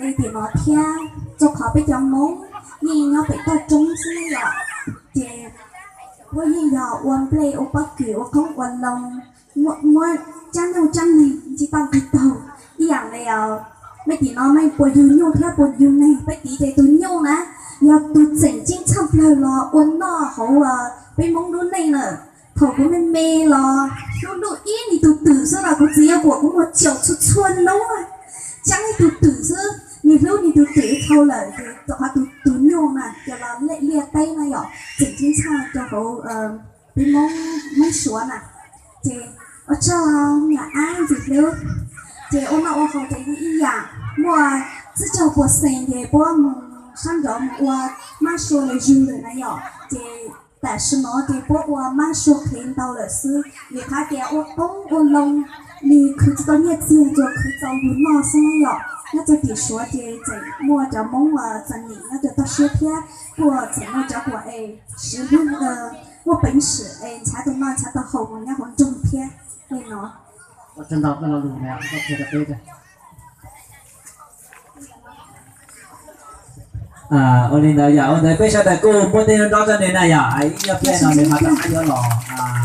Li tiam no thiab, rau qhov peb cov Hmoob yeej nyob pem toj roob xwb yom, ces puab yeej yog ua nplej ua pob kws ua qoob ua loo, muab tsab nyuj tsab neeg ntsib tau nqis taug ib yam li os. Mej tim no mej puas yug nyuj thiab puas yug neeg? Peb tim ces tus nyuj na yog tus tseem ceeb tshaj plawg los ua noj hauv peb Hmoob lub neej na. Thaum kuv me me los hlub hlub ib niag tus twm xwb los kuv txiv yuav kuam kuv muag caum txhua txhua hnub, tseeb ib tug twm xwb, nws hlub nws tus twm dhau lawm ces rau qhov tus nyuj na ces los liaj teb na yom, tseem ceeb tshaj rau hauv peb Hmoob Suav na. Ces ua tsaug niam ab ntxim hlub, ces ua noj ua haus ces yeej ib yam, muaj tsib caug puas xees ces puab mus sab nraud mus ua mab sua lawm zug lawm na yom, ces tam sim no ces puab ua mab sua qhev ntau lawm xwb vim qhov tias ua qoob ua loo, nws khwv tsis tau nyiaj txiag, tsuas khwv tau yus noj xwb na yom. Nyob rau tim Suav ces tseem muaj cov Hmoob txom nyem nyob rau toj siab thiab, kuj tseem muaj cov uas es siv lub, muaj peev xwm es nrhav tau noj nrhav tau haus mus nyob hauv nroog thiab li no. Ua li ntawd yog ua ntawd peb sawv daws kuj muab tej nrob rau nws na yom, ib nyuag pliag no nws ho rov qab yuav los.